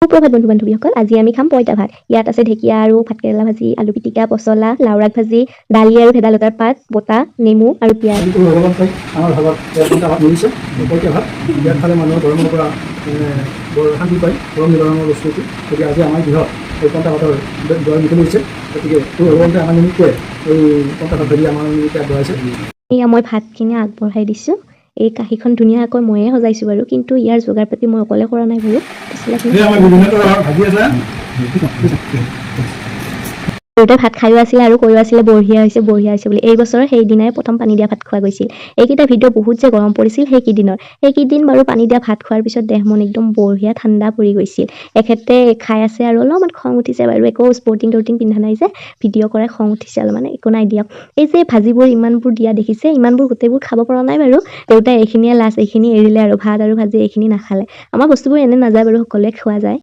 সুপ্ৰভাত বন্ধু বান্ধৱীসকল। আজি আমি খাম পঁইতা ভাত। ইয়াত আছে ঢেকীয়া আৰু ভাতকেৰেলা ভাজি, আলু পিটিকা, পচলা, লাওৰ আগ ভাজি, দালি আৰু ভেদাইলতাৰ পাত, বটা, নেমু আৰু পিঁয়াজ। কিন্তু ভগৱন্তই আমাৰ ভাগত পঁইতা ভাত মিলিছে। পঁইতা ভাত ইয়াত খালে মানুহৰ গৰমৰ পৰা মানে বৰ শান্তি পায়। গৰম নিবাৰণৰ বস্তু এইটো। গতিকে আজি আমাৰ গৃহত এই পঁইতা ভাতৰ দুৱাৰ মুকলি হৈছে। গতিকে ভগৱন্তই আমাৰ নিমিত্তে এই পঁইতা ভাত ভাজি আমাৰ নিমিত্তে আগবঢ়াইছে। এয়া মই ভাতখিনি আগবঢ়াই দিছোঁ। এই কাঁহীখন ধুনীয়াকৈ ময়ে সজাইছোঁ বাৰু, কিন্তু ইয়াৰ যোগাৰ পাতি মই অকলে কৰা নাই বাৰু। পচলাখিনি আমাৰ বিভিন্ন ধৰণৰ ভাজি আছে। দেউতাই ভাত খায়ো আছিলে আৰু কৈও আছিলে, "বঢ়িয়া হৈছে, বঢ়িয়া হৈছে" বুলি। এই বছৰৰ সেইদিনাই প্ৰথম পানী দিয়া ভাত খোৱা গৈছিল। এইকেইটা ভিডিঅ' বহুত যে গৰম পৰিছিল সেইকেইদিনৰ। সেইকেইদিন বাৰু পানী দিয়া ভাত খোৱাৰ পিছত দেহ মন একদম বঢ়িয়া ঠাণ্ডা পৰি গৈছিল। এখেতে খাই আছে আৰু অলপমান খং উঠিছে বাৰু। একো স্পৰ্টিং টৰ্টিং পিন্ধা নাই যে, ভিডিঅ' কৰাই খং উঠিছে অলপমান। একো নাই দিয়ক। এই যে ভাজিবোৰ ইমানবোৰ দিয়া দেখিছে, ইমানবোৰ গোটেইবোৰ খাব পৰা নাই বাৰু। দেউতাই এইখিনিয়ে লাষ্ট, এইখিনি এৰিলে আৰু ভাত আৰু ভাজি এইখিনি নাখালে। আমাৰ বস্তুবোৰ এনে নাযায় বাৰু, সকলোৱে খোৱা যায়।